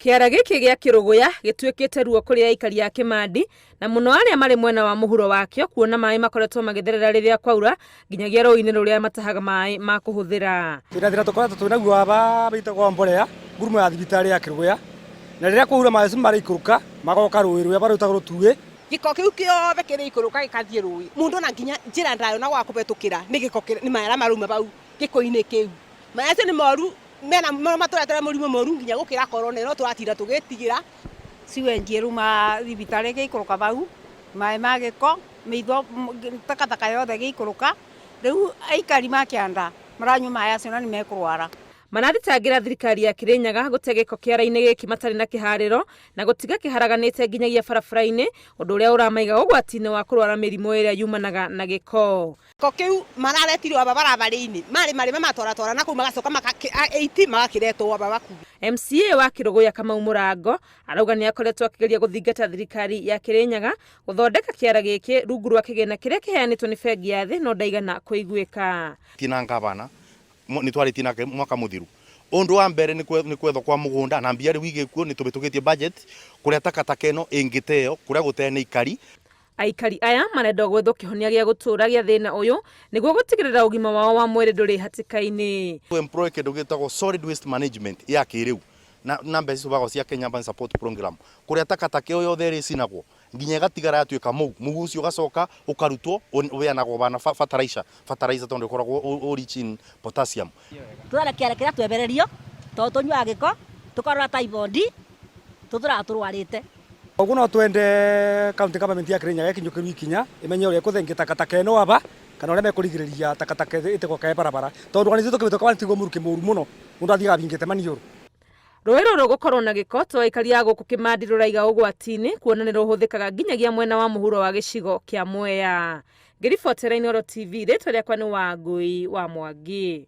Kĩara gĩkĩ gĩa Kĩrũgũya gĩtuĩkĩte ruo kũrĩ aikari a Kĩmandi na mũno arĩa marĩ mwena wa mũhuro wakĩo kuona maĩ makoretwo magĩtherera rĩrĩa kwaura nginyagia rũĩ-inĩ rũrĩa matahaga maĩ ma kũhũthĩra. Twĩna thĩna tũkoretwo twĩ naguo aba wĩtagwo mbolea ngurumo ya thibitarĩ ya Kĩrũgũya na rĩrĩa kwaura maĩ acio maraikũrũka magoka rũĩ rũrĩa barwĩtaga rũtuĩ. Gĩko kĩu kĩothe kĩrĩikũrũka gĩkathiĩ rũĩ mũndũ ona nginya njĩra ndayona gwa kũhetũkĩra nĩ gĩko nĩ maĩ arĩa marauma bau gĩko-inĩ kĩu. Maĩ acio nĩ moru mena no matũretere mũrimũ mũru nginya gũkĩra corona ĩno tũratinda tũgĩtigĩra. Sewage ĩrauma thibitarĩ ĩgĩikũrũka bau, maĩ ma gĩko, mĩitho, takataka yothe ĩgĩikũrũka, rĩu aikari ma kĩanda maranyua maĩ acio na nĩ mekũrwara. Marathitangĩra thirikari ya Kirinyaga gũte gĩko kĩara-inĩ gĩkĩ matarĩ na kĩharĩro na gũtiga kĩharaganĩte nginyagia barabara-inĩ, ũndũ ũrĩa ũramaiga ũgwati-inĩ wa kũrwara mĩrimũ ĩrĩa yumanaga na gĩko. Gĩko kĩu mararetirwo aba barabara-inĩ, marĩ marĩme matwaratwara na kũu magacoka 80 magakĩretwo aba bakuhĩ. MCA wa Kĩrũgũya Kamau Mũrango arauga nĩ akoretwo akĩgeria gũthingata thirikari ya Kirinyaga gũthondeka kĩara gĩkĩ rungu rwa kĩgĩna kĩrĩa kĩheanĩtwo nĩ bengi ya thĩ no ndaigana kũiguĩka. Tina ngavana nĩ twarĩtie nake mwaka mũthiru undu wa mbere nĩ kwethwo kwa mũgũnda na mbia rĩu igĩkuo nĩ tũhĩtũkĩtie budget kũrĩa takataka ĩno ĩngĩteo kũrĩa gũtee nĩ ikari. Aikari aya marenda gwethwo kĩhonia gĩa gũtũũra gĩa thĩna ũyũ nĩguo gũtigĩrĩra ũgima wao wa mwĩrĩ ndũrĩ hatĩka-inĩ. Tũ employ kĩndũ gĩtagwo solid waste management ya kĩrĩu na mbeca icio cia Kenya Urban Support Program kũrĩa takataka ĩyo yothe ĩrĩcinagwo nginya ĩgatigara yatuĩka mũhu, mũhu ũcio ũgacoka ũkarutwo ũheanagwo bana fertilizer, fertilizer tondũ ĩkoragwo ũ rich in potassium. Tũrenda kĩara kĩrĩa twebererio tondũ tũnyuaga gĩko tũkarwara typhoid tũtũraga tũrwarĩte. Koguo no twende county government ya Kirinyaga ĩkinyũkĩrio ikinya ĩmenye ũrĩa ĩkũthengia takataka ĩno aba kana ũrĩa mekũrigĩrĩria takataka ĩtĩgoke barabara tondũ ona ithuĩ tũkĩhĩtũka nĩ mũrukĩ mũru mũno mũndũ athiaga athingĩte maniũrũ. Rũĩ rũrũ gũkorwo na gĩko to aikari a gũkũ Kĩmandi rũraiga ũgwati-inĩ kuona nĩ rũhũthĩkaga nginyagia mwena wa mũhuro wa gĩcigo kĩa Mwea. Ngĩribotera Inooro TV, rĩtwa rĩakwa nĩ Wangũi wa Mwangi.